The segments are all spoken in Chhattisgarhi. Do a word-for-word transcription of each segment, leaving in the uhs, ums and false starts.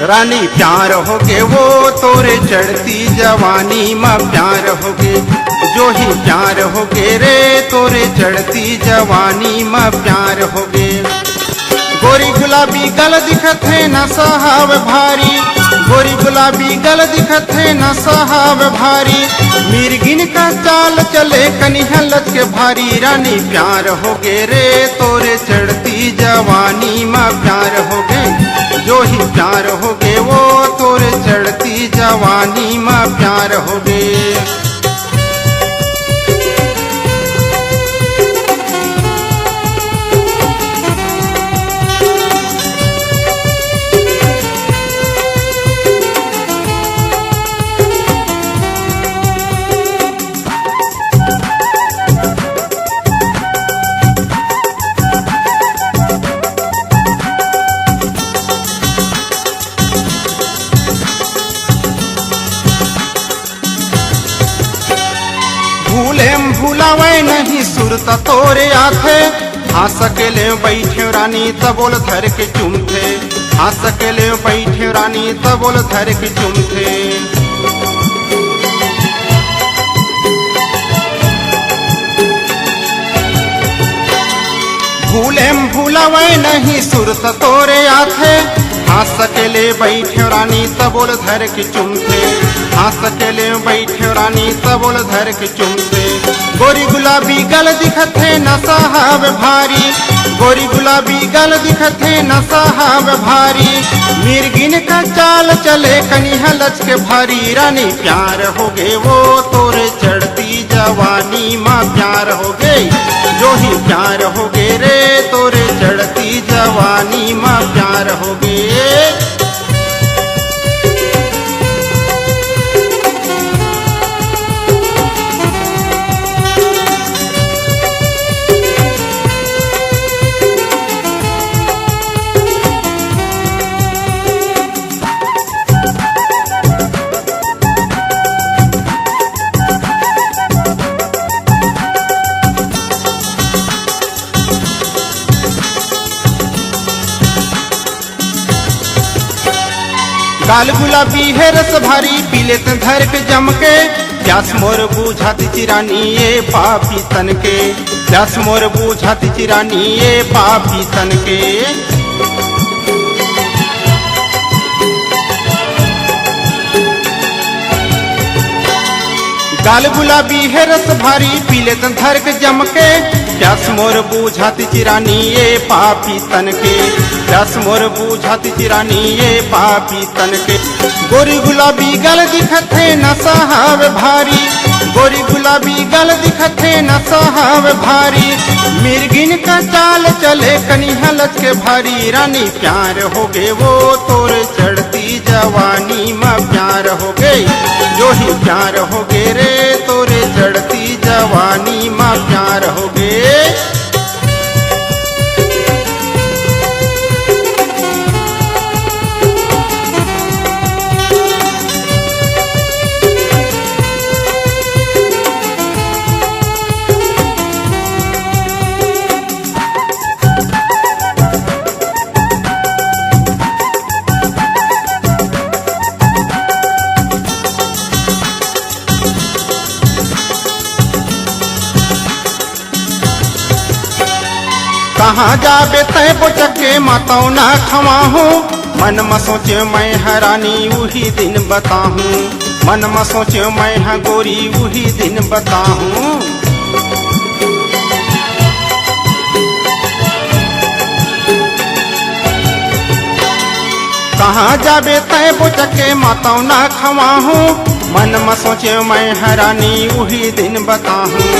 रानी प्यार होगे वो तोरे चढ़ती जवानी म प्यार होगे, जो ही प्यार होगे रे तोरे चढ़ती जवानी म प्यार होगे। गोरी गुलाबी गल दिखत हे नसा हावे भारी, गोरी गुलाबी गल दिखत हे नसा हावे भारी। मिर्गिन का चाल चले कनिहा लचके भारी। रानी प्यार होगे रे तोरे चढ़ती जवानी म प्यार होगे, जो ही प्यार होगे वो तोरे चढ़ती जवानी म प्यार होगे। भूले म भुलावय नहीं सुरता तोरे आथे, हाँस के ले बैठे रानी तबोल धर के चुमथे, हाँस के ले बैठे रानी तबोल धर के चुमथे। भूले म भुलावय नहीं सुरता तोरे आथे, हाँस के ले बैठे रानी तबोल धर के चुमथे, हाँस के ले बैठे रानी तबोल धर के चुमथे। गोरी गुलाबी गल दिखत हे नसा हावे भारी, गोरी गुलाबी गल दिखत हे नसा हावे भारी। मिर्गिन का चाल चले कनिहा लचके भारी। रानी प्यार होगे वो तोरे चढ़ती जवानी म प्यार होगे, जो ही प्यार होगे रे तोरे चढ़ती जवानी म प्यार होगे। गाल गुलाबी हे रस भारी, पी लेत धर के जम के। प्यास मोर बुझात चिरानी ये पापी तन के, प्यास मोर बुझात चिरानी ये पापी तन के। गाल गुलाबी हे रस भारी, पी लेत धर के जम के। प्यास मोर बुझात चिरानी ये पापी तन के, प्यास मोर बुझात चिरानी ये पापी तन के। गोरी गुलाबी गल दिखत हे नसा हावे भारी, गोरी गुलाबी गल दिखत हे नसा हावे भारी। मिर्गिन का चाल चले कनिहा लचके भारी। रानी प्यार होगे वो तोरे चढ़ती जवानी म प्यार होगे, जो ही प्यार होगे रे तोरे चढ़ती जवानी म प्यार होगे। कहाँ जाबे तै बोचके मतौना खवाहूँ, मन म सोचे मैं ह रानी उही दिन बताहूँ, मन म सोचे मैं ह गोरी उही दिन बताहूँ। कहाँ जाबे तै बोचके मतौना खवाहूँ, मन म सोचे मैं ह रानी उही दिन बताहूँ,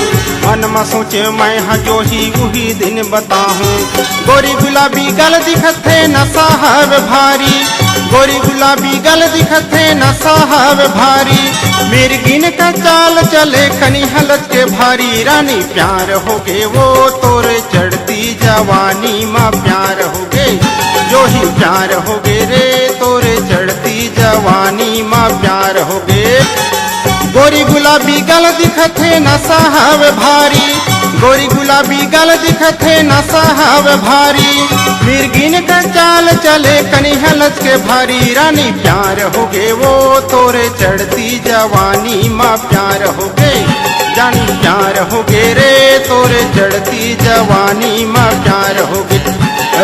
मन म सोचे मैं ह जोही उही दिन बताहूँ। गोरी गुलाबी गल दिखत हे नसा हवे भारी, गोरी गुलाबी गल दिखत हे नसा हवे भारी। मिर्गिन का चाल चले कनिहा लचके भारी, रानी प्यार होगे वो तोरे चढ़ती जवानी म प्यार होगे, जोही प्यार होगे रे तोरे चढ़ती जवानी म प्यार होगे। गोरी गुलाबी गल दिखत हे नसा हवे भारी, गोरी गुलाबी गाल दिखथे नसा हवे भारी, मिर्गिन का चाल चले कनिहा लचके भारी। रानी प्यार होगे वो तोरे चढ़ती जवानी मा प्यार होगे। जानी प्यार होगे रे तोरे चढ़ती जवानी मा प्यार होगे।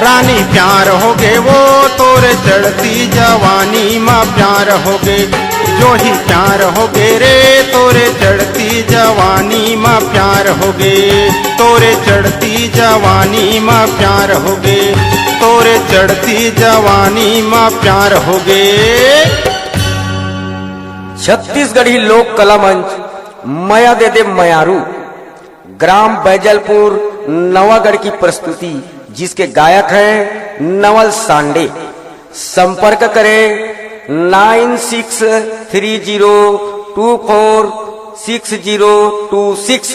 रानी प्यार होगे वो तोरे चढ़ती जवानी मा प्यार होगे। जोही प्यार होगे रे तोरे चढ़ती जवानी मा प्यार होगे। तोरे चढ़ती जवानी मा प्यार होगे। तोरे चढ़ती जवानी मा प्यार होगे। छत्तीसगढ़ी लोक कला मंच मया दे दे मयारू, ग्राम बैजलपुर नवागढ़ की प्रस्तुति, जिसके गायक हैं नवल सांडे। संपर्क करें nine six three zero two four six zero two six.